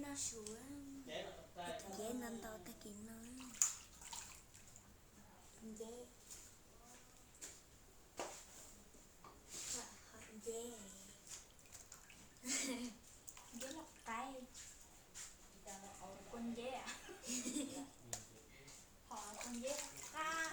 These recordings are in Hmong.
Noj su, nceb ntau ntau tag kis no. Nceb, nceb, nceb loj qaib, kua nceb, hom kua nceb qab.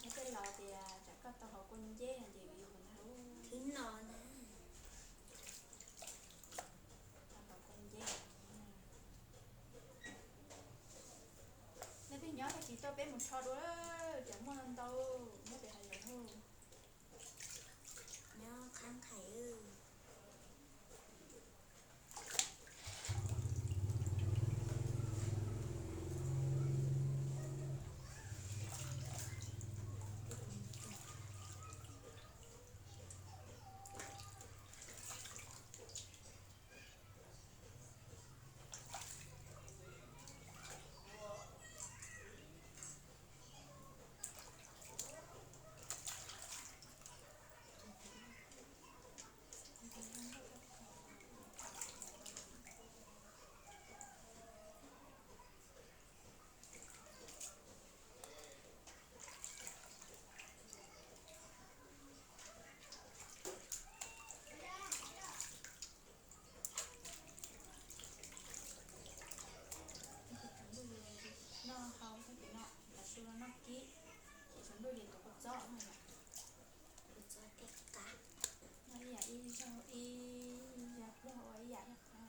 Nyob tej laus tias tsam koj tau hom kua nceb no ces yus yug ntag. Thib no na, tau hom kua nceb. Nej pheej nyob tag kis tuaj peb mus rho dua, tsam muaj ntau nyob pem hav zoov. Nyob qhab nqhais. Tsaus ntuj ces noj hau tag kis no, tav su no noj kib, ces tsaus ntuj ces tuav kua txob no yom. Kua txob tej qab. Noj ib yam ib zaug, ib zaug pluag ua ib yam ib qho.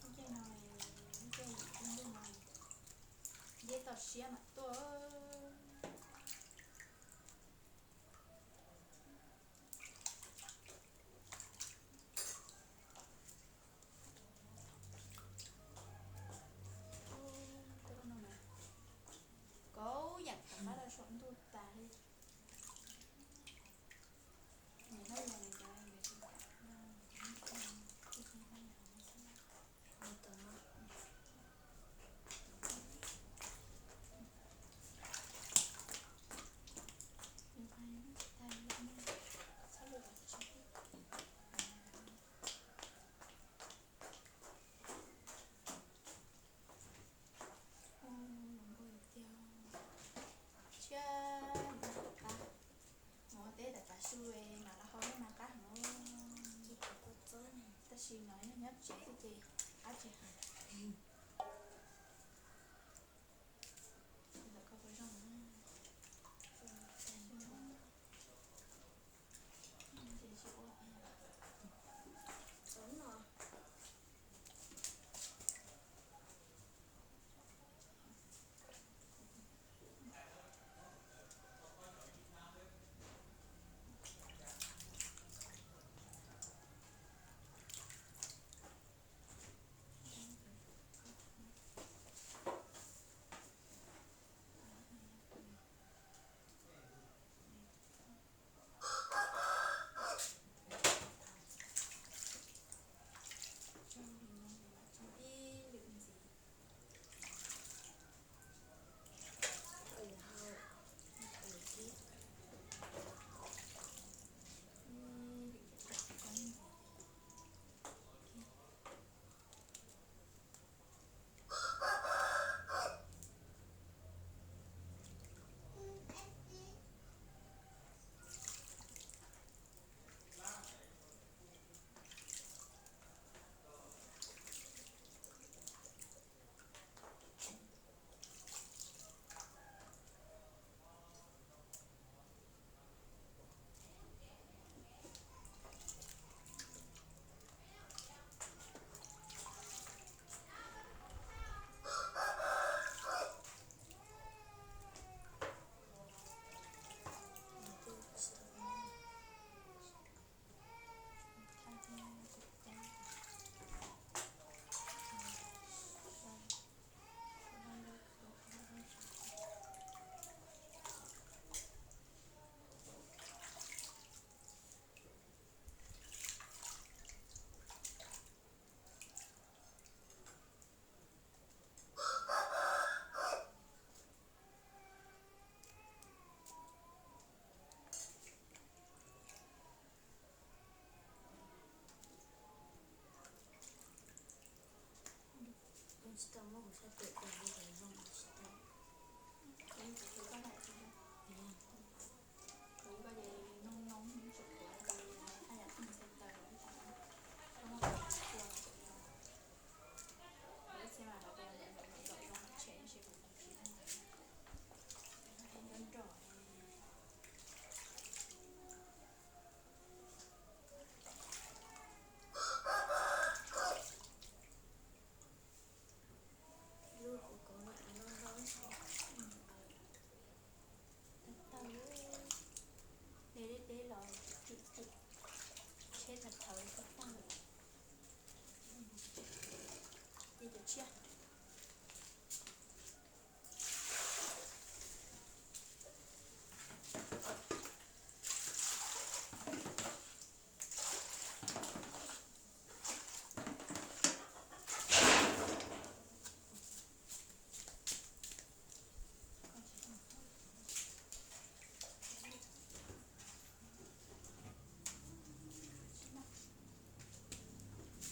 Lub caij no, lub caij yim cuaj ntuj no, nceb toj siab mam tuaj. Kauv yeem rov qab rau saum ntuj tas li. Sab pem tus li zoo tsis tau. Kuv ib ko ces noo noo tsis qhuav li, haj yam tij ntxhais taws los ib tug, koj muab qhov tsis tshua los tseem zoo. Lawv ib txhia mas lawv tias lawv lawv lawv lawv zoo tshem ib si kuv tsis tau. Nroj nroj. Lub hauv paus no av no no. Tawg tawg, deb deb deb los tsim tsim, tsheb tawg tawg tawg tawg. Ces cov tshiab.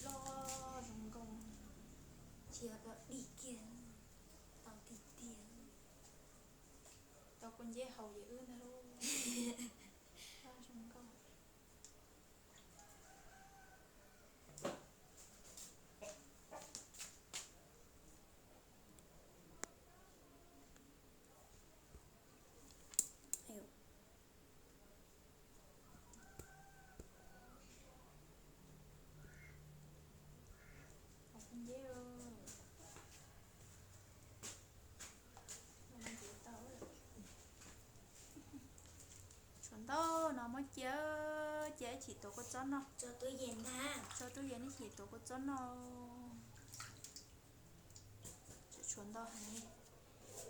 Loj zoo nkauj, cia kom dim kiag, tau tiag tiag. Tau kua nceb haus ces wb ntag lauj. Loj zoo nkauj. Haus kua nceb. Tshuav ntau no muab cia, cia ib chim tuav kua txob noj. Tso tub yees ntag, tso tub yees ib chim tuav kua txob noj. Tshuav ntau heev.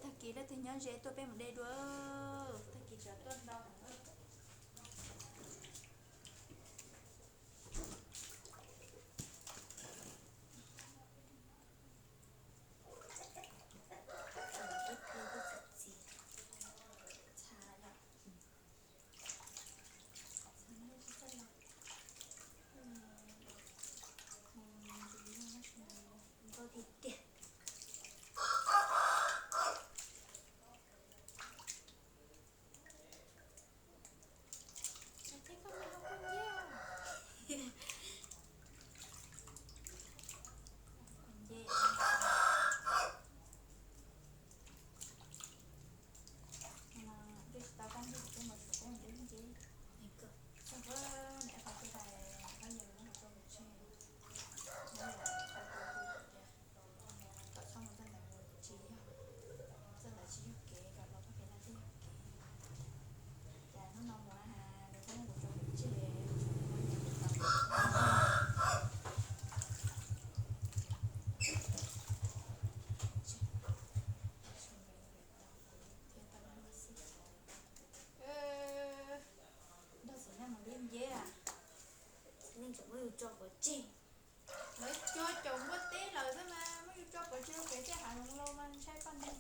Tag kis leej twg nyob ze tuaj peb mus de dua. Tag kis tsam tuaj ntau heev. Nkauj tiag tiag. Ces koj mus haus kua nceb. Kua nceb. Twb tsis tau koj nceb, kuv twb mus suav peb mus de nceb. Txog peb niam qhov twb hais, koj yog lub hauv rau kuv tseg, no yog qhov kuv kuv tias kom txhob mus txoj ntawd, tsis yog, txoj ntawd tsis yog kev, kom los txoj kev no thiaj yog kev. Cas hnub no mus na has nws pheej mus rau pem tseg, thiab tau lub xwb. Nrog txiv neej mus de nceb a, txiv neej tseem muab yus tso pov tseg. Lawv cua caum npua teb lawm xwb mas muab yus tso pov tseg rau pem tej hav zoov los mas ntshai paj neeg.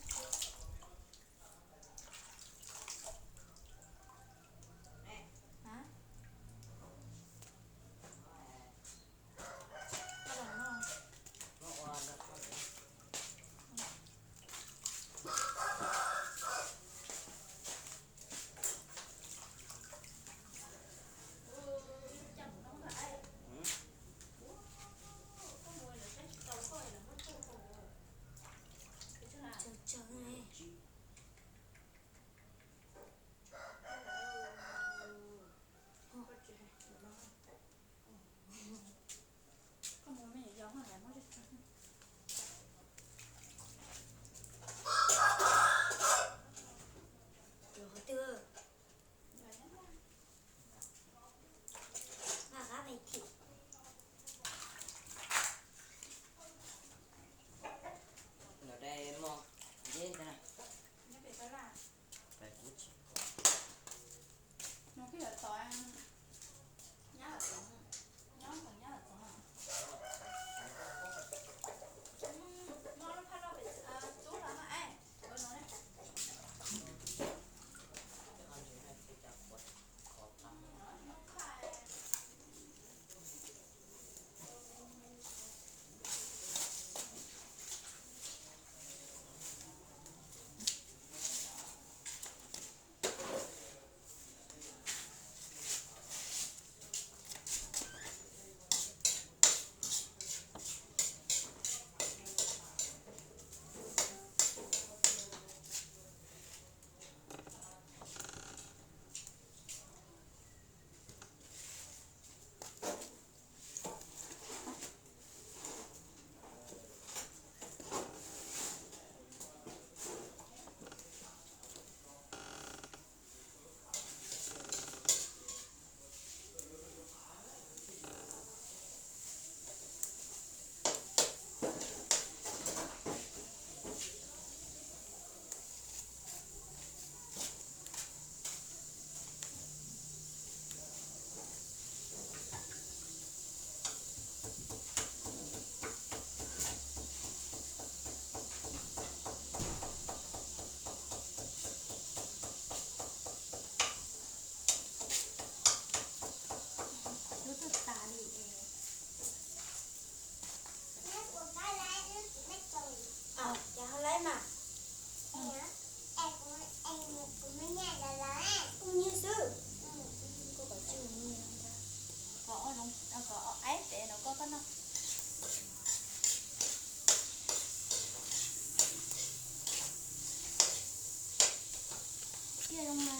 Tiag mas.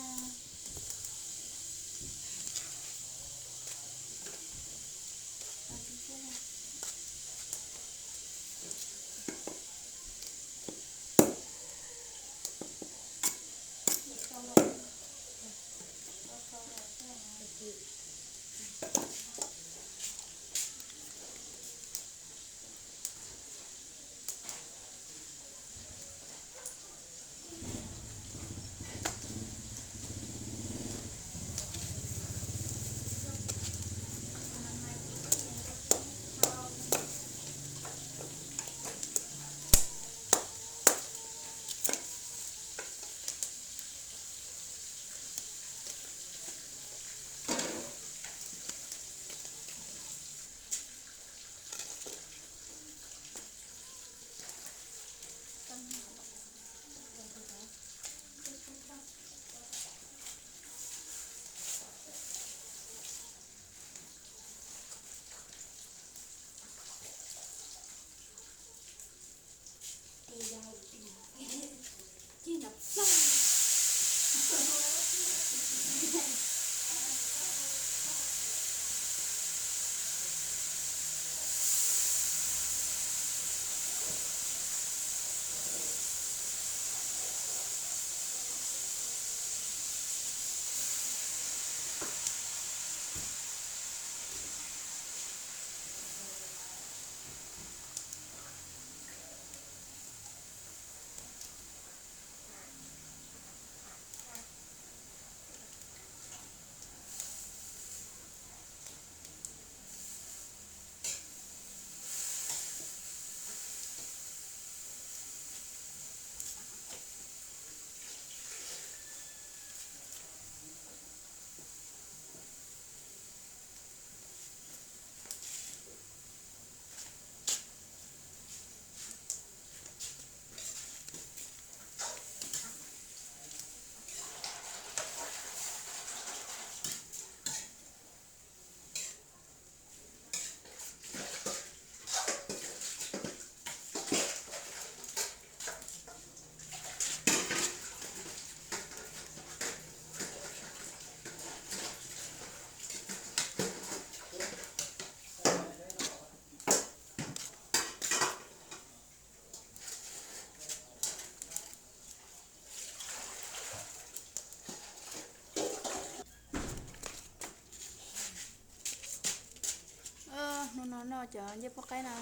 Hnub no noj cov ncej puab qaib no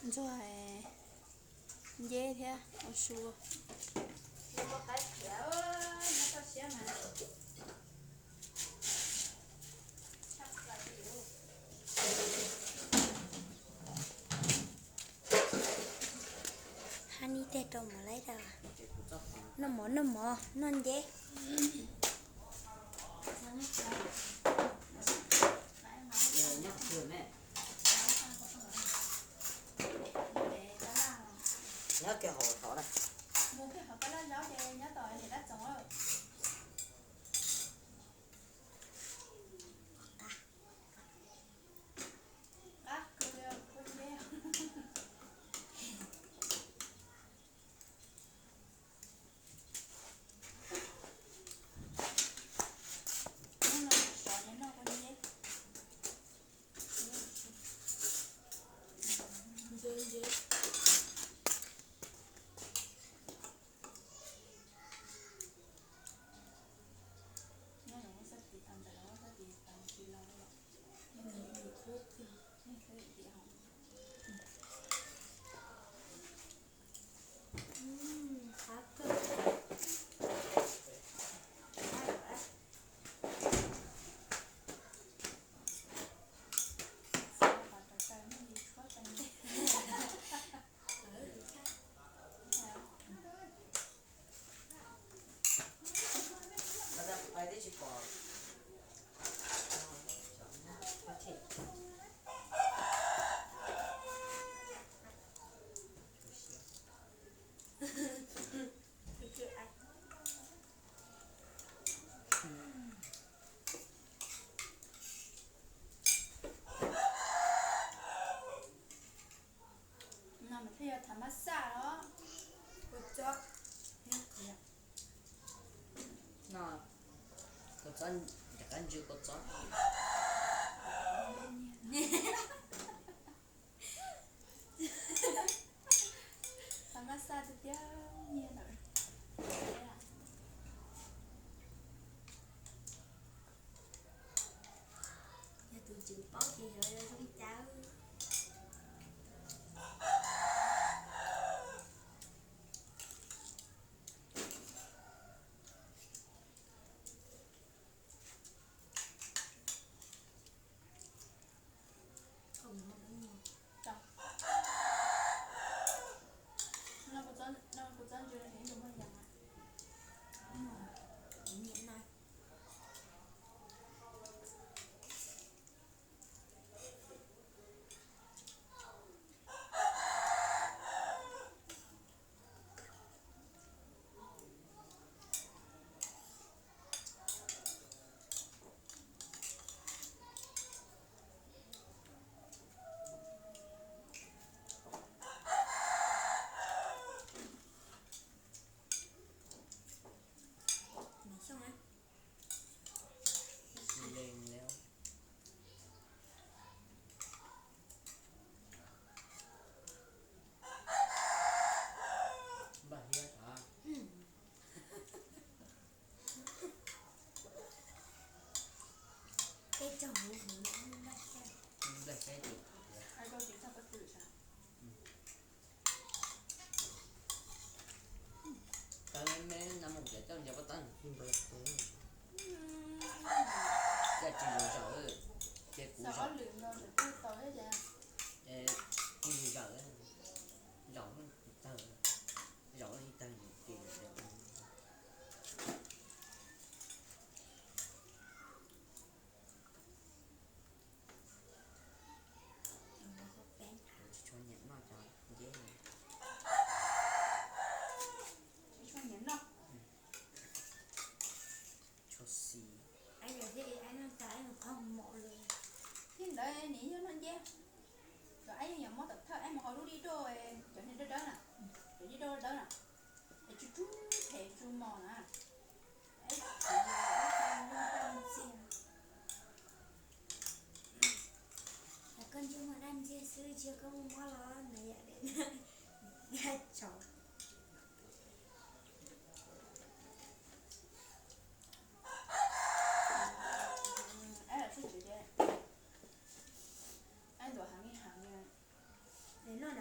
ntxuag nceb thiab ua su. Hab nib teg rau mov laib tas. Noj mov, noj mov, noj nceb. Nyob kiag hauv tod na. Rov qab ntsw kua txob. Xav mas xa tiag tiag nyiag ntawm. Yog tus tswv paub ces yuav zoo cas. Lees lawm. Npaj hiab tod. Tej rog huv huv npaj saib. Npaj saib ces. Tawv me no mus ces coj ncaws paj tab. Yog tsis zaum zaum ces kuv zaum. Tsis zaum, zaum ib tag, zaum ib tag ces zaum. Tsis tshua nyiam noj cov nceb. Tsis tshua nyiam noj. Tshua xis. Aib yog thiab aib noj tas aib mus qhov mom li. Thiab ntawd nws yog noj nceb. Cov aib yeej yuav mob tom thawj aib mus hau lub dib dawb, cov niag dawb dawb na, cov dib dawb dawb na, es tsuj tsuj phem tsuj mos na. Aib tsis yog aib tsis yog daj ntxiag. Koj ntsej muag daj ntxiag xwb, tsis yog koj muaj mob los na yam li. Tsaus. Aib los sib tw ces aib ntuas heev li heev li. Noj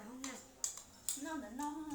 ntawm no,